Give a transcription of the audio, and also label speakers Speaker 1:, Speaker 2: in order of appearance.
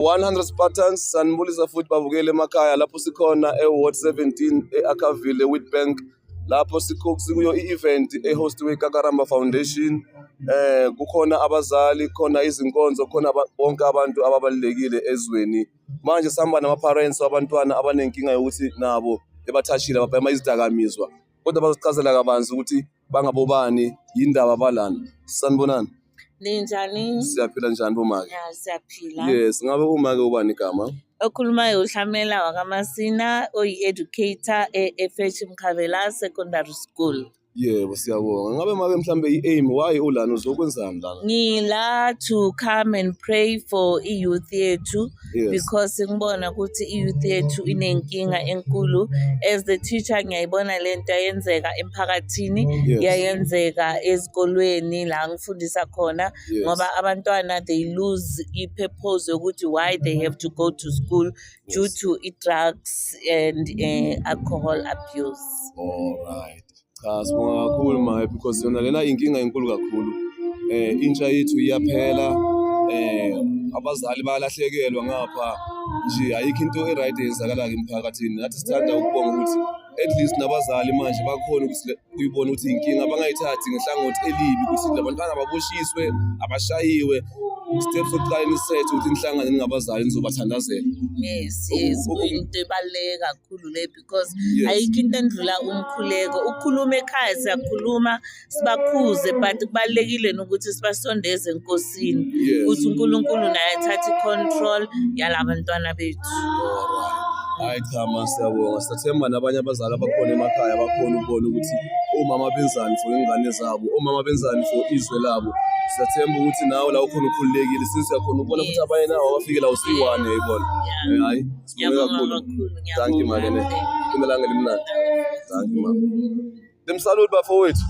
Speaker 1: 100 Spartans, sanibulisa futhi babukele emakhaya lapho sikhona e-Ward 17 e-Ackerville eWitbank, lapho sikuyo i-event ehostiwe iKakaramba Foundation. Kukhona abazali, khona izinkonzo, khona bonke abantu ababalulekile ezweni. Manje sihamba nama-parents wabantwana abanenkinga yokuthi nabo ebathashile, babhema izidakamizwa, kodwa bazochazela kabanzi ukuthi bangabobani, yindaba balana. Sanibonani.
Speaker 2: Ninjani?
Speaker 1: Siyaphila, njani bomake?
Speaker 2: Ya, siyaphila.
Speaker 1: Yes, ngabe umake ubani igama?
Speaker 2: Okhulumayo uHlamela wakaMasina, oyi-educator e-FH Mkhabela Secondary School.
Speaker 1: Yebo, siyabonga. Ngabe make mhlambe i-aim, why ulana, uzokwenzani lana?
Speaker 2: Ngila to come and pray for i-youth yethu because ngibona ukuthi i-youth yethu inenkinga enkulu. As the teacher ngiyayibona lento ayenzeka emphakathini, iyayenzeka ezikolweni la ngifundisa khona ngoba abantwana they lose i-purpose yokuthi why they have to go to school due to i-drugs and alcohol abuse.
Speaker 1: Alright. Cha, sibonga kakhulu make, because yona lena inkinga enkulu kakhulu. Intsha yethu iyaphela, abazali bayalahlekelwa ngapha nje, ayikho into e-right eyenzakalayo emphakathini. Nathi sithanda ukubonga ukuthi at least nabazali manje bakhona ukuthi kuyibona ukuthi inkinga, bangayithathi ngehlangothi elibi ukuthi labantwana ababoshiswe, abashayiwe. Step sokuqala nisethe ukuthi nihlangane ningabazali, nizobathandazela.
Speaker 2: Yes, kuyinto ebaluleke kakhulu le because ayikho into endlula umkhuleko. Ukukhuluma ekhaya siyakhuluma, sibakhuze, but kubalulekile nokuthi sibasondeze enkosini ukuthi uNkulunkulu naye athathe i-control yalabantwana bethu.
Speaker 1: Alright. Hayi cha ma, siyabonga. Siyathemba nabanye abazali abakhona emakhaya bakhona ukubona ukuthi omama benzani for ingane zabo, omama benzani for izwe labo. Siyathemba ukuthi nawe la ukhona ukhululekile, since uyakhona ukubona futhi abanye nawo abafike la usiyi-one, uyayibona. Hayi, sibonge
Speaker 2: Ngiyabonga
Speaker 1: kakhulu.
Speaker 2: kakhulu.
Speaker 1: Thank you,
Speaker 2: Ngiyabonga.
Speaker 1: Makene. Kunelanga elimnandi. Thank you, mama. Limsalute, bafowethu.